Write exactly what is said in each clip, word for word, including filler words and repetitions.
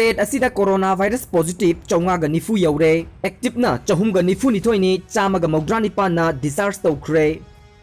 State ꯑꯁꯤꯗ corona virus positive ꯆꯥꯝꯃꯉꯥꯒ ꯅꯤꯐꯨ ꯌꯧꯔꯦ꯫ Activeꯅ ꯆꯍꯨꯝꯒ ꯅꯤꯐꯨ ꯅꯤꯊꯣꯏꯅꯤ, ꯆꯥꯝꯃꯒ ꯃꯧꯗ꯭ꯔꯥ ꯅꯤꯄꯥꯟꯅ discharge ꯇꯧꯈ꯭ꯔꯦ꯫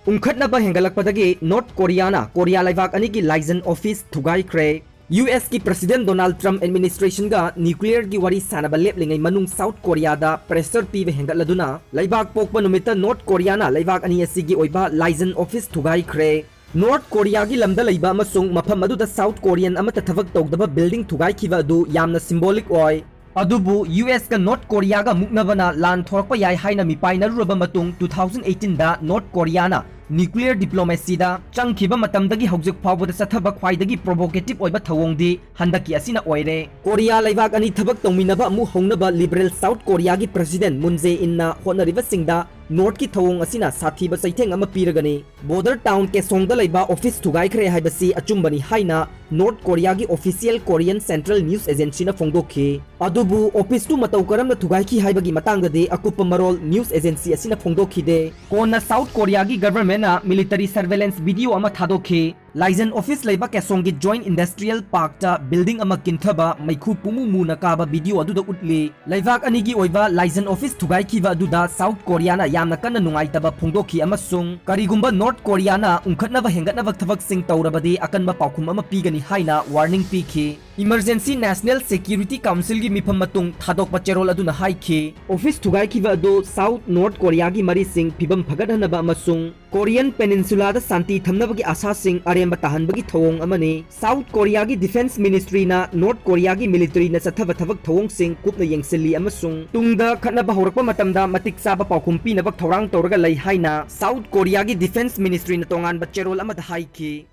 ꯎꯪꯈꯠꯅꯕ ꯍꯦꯟꯒꯠꯂꯛꯄꯗꯒꯤ North Koreaꯅ Korea ꯂꯩꯕꯥꯛ ꯑꯅꯤꯒꯤ liaison office ꯊꯨꯒꯥꯏꯈ꯭ꯔꯦ꯫ USꯀꯤ President Donald Trump administrationꯒ nuclearꯒꯤ ꯋꯥꯔꯤ ꯁꯥꯟꯅꯕ ꯂꯦꯞꯂꯤꯉꯩ ꯃꯅꯨꯡ South Koreaꯗ pressure ꯄꯤꯕ ꯍꯦꯟꯒꯠꯂꯗꯨꯅ ꯂꯩꯕꯥꯛ ꯄꯣꯛꯄ ꯅꯨꯃꯤꯠꯇ North Koreaꯅ ꯂꯩꯕꯥꯛ ꯑꯅꯤ ꯑꯁꯤꯒꯤ ꯑꯣꯏꯕ liaison office ꯊꯨꯒꯥꯏꯈ꯭ꯔꯦ꯫ North Koreaꯒꯤ ꯂꯝꯗ ꯂꯩꯕ ꯑꯃꯁꯨꯡ ꯃꯐꯝ ꯑꯗꯨꯗ South Korean ꯑꯃꯠꯇ ꯊꯕꯛ ꯇꯧꯗꯕ building ꯊꯨꯒꯥꯏꯈꯤꯕ ꯑꯗꯨ ꯌꯥꯝꯅ symbolic ꯑꯣꯏ꯫ ꯑꯗꯨꯕꯨ USꯀ North Koreaꯒ ꯃꯨꯛꯅꯕꯅ ꯂꯥꯟ ꯊꯣꯔꯛꯄ ꯌꯥꯏ ꯍꯥꯏꯅ ꯃꯤꯄꯥꯏꯅꯔꯨꯔꯕ ꯃꯇꯨꯡ, two thousand eighteenꯗ North Koreaꯅ nuclear diplomacyꯗ ꯆꯪꯈꯤꯕ ꯃꯇꯝꯗꯒꯤ ꯍꯧꯖꯤꯛ ꯐꯥꯎꯕꯗ ꯆꯠꯊꯕ ꯈ꯭ꯋꯥꯏꯗꯒꯤ provocative ꯑꯣꯏꯕ ꯊꯧꯑꯣꯡꯗꯤ ꯍꯟꯗꯛꯀꯤ ꯑꯁꯤꯅ ꯑꯣꯏꯔꯦ꯫ Korea ꯂꯩꯕꯥꯛ ꯑꯅꯤ ꯊꯕꯛ ꯇꯧꯃꯤꯟꯅꯕ ꯑꯃꯨꯛ ꯍꯧꯅꯕ Liberal South Koreaꯒꯤ President Moon Jae-inꯅ ꯍꯣꯠꯅꯔꯤꯕꯁꯤꯡꯗ Northꯀꯤ ꯊꯧꯑꯣꯡ ꯑꯁꯤꯅ ꯁꯥꯊꯤꯕ ꯆꯩꯊꯦꯡ ꯑꯃ ꯄꯤꯔꯒꯅꯤ꯫ Border town Kaesongꯗ ꯂꯩꯕ office ꯊꯨꯒꯥꯏꯈ꯭ꯔꯦ ꯍꯥꯏꯕꯁꯤ ꯑꯆꯨꯝꯕꯅꯤ ꯍꯥꯏꯅ North Koreaꯒꯤ official Korean Central News Agencyꯅ ꯐꯣꯡꯗꯣꯛꯈꯤ꯫ ꯑꯗꯨꯕꯨ officeꯇꯨ ꯃꯇꯧ ꯀꯔꯝꯅ ꯊꯨꯒꯥꯏꯈꯤ ꯍꯥꯏꯕꯒꯤ ꯃꯇꯥꯡꯗꯗꯤ ꯑꯀꯨꯞꯄ ꯃꯔꯣꯜ news agency ꯑꯁꯤꯅ ꯐꯣꯡꯗꯣꯛꯈꯤꯗꯦ꯫ ꯀꯣꯟꯅ South Koreaꯒꯤ governmentꯅ military surveillance video ꯑꯃ ꯊꯥꯗꯣꯛꯈꯤ꯫ Liaison office ꯂꯩꯕ Kaesongꯒꯤ Joint Industrial Parkꯇ building ꯑꯃ ꯀꯤꯟꯊꯕ, ꯃꯩꯈꯨ ꯄꯨꯡꯃꯨ ꯃꯨꯅ ꯀꯥꯕ video ꯑꯗꯨꯗ ꯎꯠꯂꯤ꯫ ꯂꯩꯕꯥꯛ ꯑꯅꯤꯒꯤ ꯑꯣꯏꯕ liaison office ꯊꯨꯒꯥꯏꯈꯤꯕ ꯑꯗꯨꯗ South Koreaꯅ ꯌꯥꯝꯅ ꯀꯟꯅ ꯅꯨꯡꯉꯥꯏꯇꯕ ꯐꯣꯡꯗꯣꯛꯈꯤ ꯑꯃꯁꯨꯡ ꯀꯔꯤꯒꯨꯝꯕ North Koreaꯅ ꯎꯪꯈꯠꯅꯕ ꯍꯦꯟꯒꯠꯅꯕ ꯊꯕꯛꯁꯤꯡ ꯇꯧꯔꯕꯗꯤ ꯑꯀꯟꯕ ꯄꯥꯎꯈꯨꯝ ꯑꯃ ꯄꯤꯒꯅꯤ ꯍꯥꯏꯅ warning ꯄꯤꯈꯤ꯫ Emergency National Security Councilꯒꯤ ꯃꯤꯐꯝ ꯃꯇꯨꯡ ꯊꯥꯗꯣꯛꯄ ꯆꯦꯔꯣꯜ ꯑꯗꯨꯅ ꯍꯥꯏꯈꯤ, office ꯊꯨꯒꯥꯏꯈꯤꯕ ꯑꯗꯨ South North Koreaꯒꯤ ꯃꯔꯤꯁꯤꯡ ꯐꯤꯕꯝ ꯐꯒꯠꯍꯟꯅꯕ ꯑꯃꯁꯨꯡ Korean Peninsulaꯗ ꯁꯥꯟꯇꯤ ꯊꯝꯅꯕꯒꯤ ꯑꯥꯁꯥꯁꯤꯡ ꯑꯔꯦꯝꯕ ꯇꯥꯍꯟꯕꯒꯤ ꯊꯧꯑꯣꯡ ꯑꯃꯅꯤ꯫ South Koreaꯒꯤ Defence Ministryꯅ North Koreaꯒꯤ militaryꯅ ꯆꯠꯊꯕ ꯊꯕꯛ ꯊꯧꯑꯣꯡꯁꯤꯡ ꯀꯨꯞꯅ ꯌꯦꯡꯁꯤꯜꯂꯤ ꯑꯃꯁꯨꯡ ꯇꯨꯡꯗ ꯈꯠꯅꯕ ꯍꯧꯔꯛꯄ ꯃꯇꯝꯗ ꯃꯇꯤꯛ ꯆꯥꯕ ꯄꯥꯎꯈꯨꯝ ꯄꯤꯅꯕ ꯊꯧꯔꯥꯡ ꯇꯧꯔꯒ ꯂꯩ ꯍꯥꯏꯅ South Koreaꯒꯤ Defence Ministryꯅ ꯇꯣꯉꯥꯟꯕ ꯆꯦꯔꯣꯜ ꯑꯃꯗ ꯍꯥꯏꯈꯤ꯫